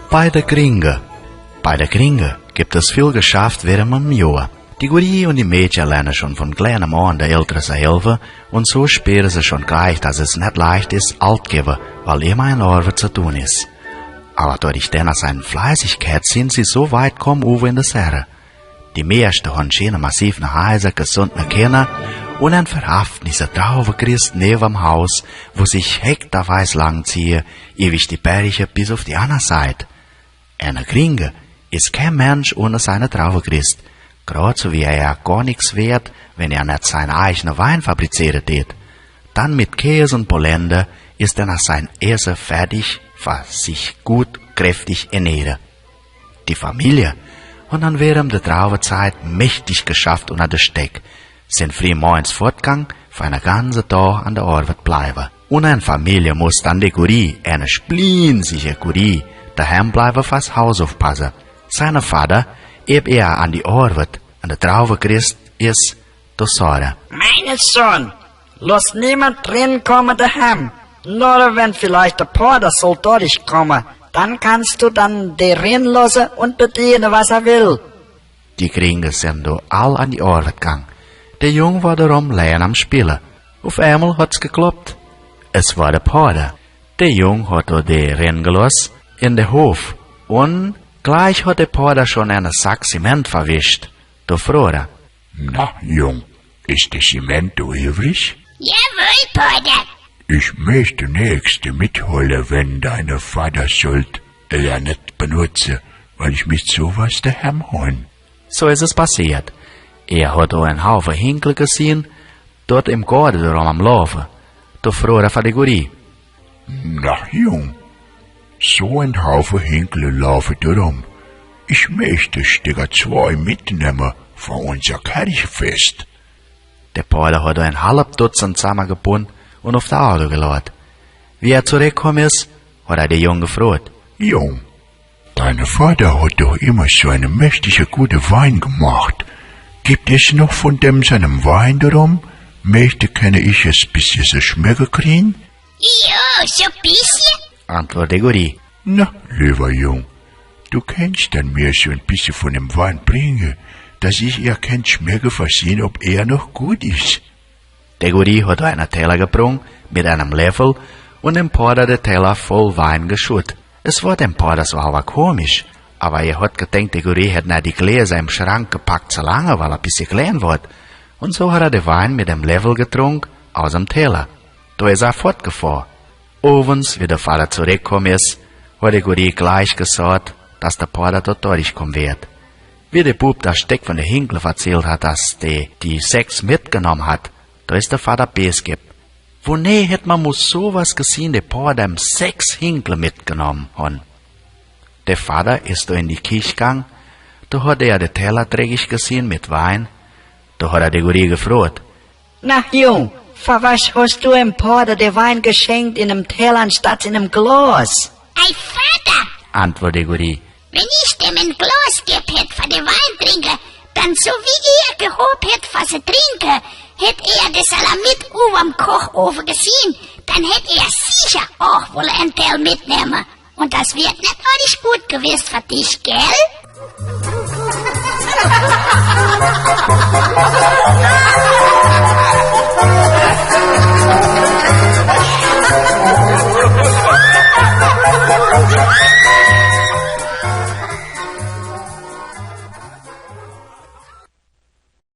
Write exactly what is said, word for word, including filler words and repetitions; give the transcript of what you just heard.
Bei de Kringe. Bei de Kringe gibt es viel Geschäft während dem Jahr. Die Guri und die Mädchen lernen schon von kleinem an de Eltern zu helfen und so spüren sie schon gleich, dass es nicht leicht ist, alt geben, weil immer ein Arbeit zu tun ist. Aber durch denen seine Fleißigkeit sind sie so weit kommen, wie in der Serre. Die meisten haben schöne massive Häuser, gesunde Kinder und ein verhafteter Trauerchrist neben dem Haus, wo sich hektarweise lang ziehe, ewig die Berge bis auf die andere Seite. Eine Kringe ist kein Mensch ohne seine Trauerchrist, grad so wie er ja gar nichts wird, wenn er nicht seinen eigenen Wein fabrizieren tät. Dann mit Käse und Polenta ist er nach seinem Essen fertig, was sich gut kräftig ernähren. Die Familie hat dann während der Trauerzeit mächtig geschafft unter der Steck, sind früh morgens fortgegangen, für einen ganzen Tag an der Arbeit bleiben. Und eine Familie muss dann die Guri, eine splinzige Guri, daheim bleiben, fürs Haus aufpassen. Sein Vater, ehe er an die Arbeit, an der Trauerchrist ist, der Sora. Mein Sohn, lass niemand reinkommen daheim. Nur wenn vielleicht der Pfarrer soll durchkommen, dann kannst du dann den reinlassen und bedienen, was er will. Die Kringe sind da all an die Arbeit gegangen. Der Jung war darum allein am Spielen. Auf einmal hat's geklopft. Es war der Pfarrer. Der Jung hat da den reingelassen in den Hof. Und gleich hat der Pfarrer schon einen Sack Zement verwischt. Da fragt er: „Na, Jung, ist der Zement da übrig?“ „Jawohl, Pfarrer.“ „Ich möchte nächste mitholen, wenn deine Vater sollt er nicht benutzen, weil ich mit sowas daheim hon.“ So ist es passiert. Er hat da einen Haufen Hinkel gesehen, dort im Garten drum am Laufen. Da fragt er die Guri: „Na, Jung, so ein Haufen Hinkel laufen drum. Ich möchte Stück zwei mitnehmen für unser Kirchfest.“ Der Pfarrer hat ein halb Dutzend zusammengebunden und auf der Auto geladen. Wie er zurückgekommen ist, hat er den Jungen gefragt: „Jung, dein Vater hat doch immer so einen mächtigen guten Wein gemacht. Gibt es noch von dem seinem Wein drum? Möchte, kann ich es ein bisschen schmecken kriegen?“ „Ja, so ein bisschen“, antwortet die Guri. „Na, lieber Jung, du kannst dann mir so ein bisschen von dem Wein bringen, dass ich ihr kann schmecken, versehen, ob er noch gut ist.“ Der Guri hat einen Teller gebrungen mit einem Löffel und dem Pfarrer den Teller voll Wein geschüttet. Es war dem Pfarrer zwar aber komisch, aber er hat gedacht, die Guri hätte noch die Gläser im Schrank gepackt zu lange, weil er ein bisschen klein wird. Und so hat er den Wein mit dem Löffel getrunken aus dem Teller. Da ist er fortgefahren. Abends, wie der Pfarrer zurückgekommen ist, hat die Guri gleich gesagt, dass der Pfarrer dort durchkommen wird. Wie der Bub das Stück von den Hinkel erzählt hat, dass der die sechs mitgenommen hat, da ist der Pfarrer bös geworden. Woher hätte man muss sowas gesehen, der Pfarrer dem sechs Hinkel mitgenommen hat. Der Pfarrer ist da in die Küche gegangen, da hat er den Teller dreckig gesehen mit Wein, da hat er die Guri gefragt: „Na, Jung, für was hast du dem Pfarrer den Wein geschenkt in einem Teller anstatt in einem Glas?“ „Ei, Pfarrer“, antwortet die Guri, „wenn ich dem ein Glas gegeben hätte für den Wein trinken, dann so wie er gehabt hätte, was er trinken, hätte er den Salamit über dem Kochofen gesehen, dann hätte er sicher auch wohl einen Teller mitnehmen. Und das wird nicht ordentlich gut gewesen für dich, gell?“